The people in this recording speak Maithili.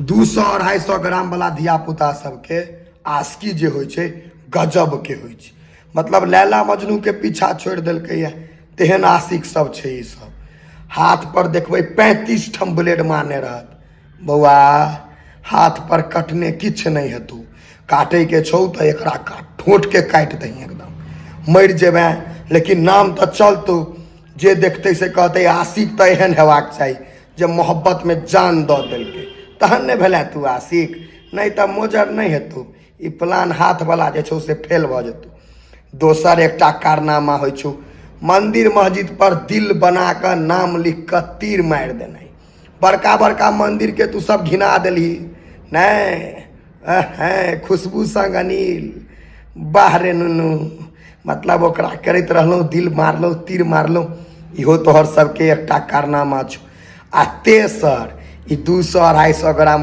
200 250 ग्राम वाला धियापुता सबके आशिकी जे होइ छै गजब के होइ छै। मतलब लैला मजनू के पीछा छोड़ि देलकैया, तेहन आशिक सब छै ई सब। हाथ पर देखबै 35 ठाम ब्लेड मारने रहत। बौआ, हाथ पर कटने किछु नहि हेतौ, काटैके छौ तऽ एकरा काट, ठोंठके काटि दही, एकदम मरि जेबे लेकिन नाम तऽ चलतौ। जे देखतै से कहतै आशिक तऽ एहन हेबाक चाही जे मोहब्बतमे जान दऽ देलकै, तहन नहि भेलै तू आशिक, नहि तऽ मोजर नहि हेतौ। ई प्लान हाथवला जे छौ से फेल भऽ जेतौ। दोसर एकटा कारनामा होइ छौ मंदिर मस्जिद पर दिल बना कऽ नाम लिख कऽ तीर मारि देनाइ। बड़का बड़का मंदिर के तू सब घिना देलही नहि? खुशबू संग अनिल, वाह रे नुनू। मतलब ओकरा करैत रहलहुँ, दिल मारलहुँ, तीर मारलहुँ, इहो तोहर सबके एकटा कारनामा छौ। आ तेसर ई 200 250 ग्राम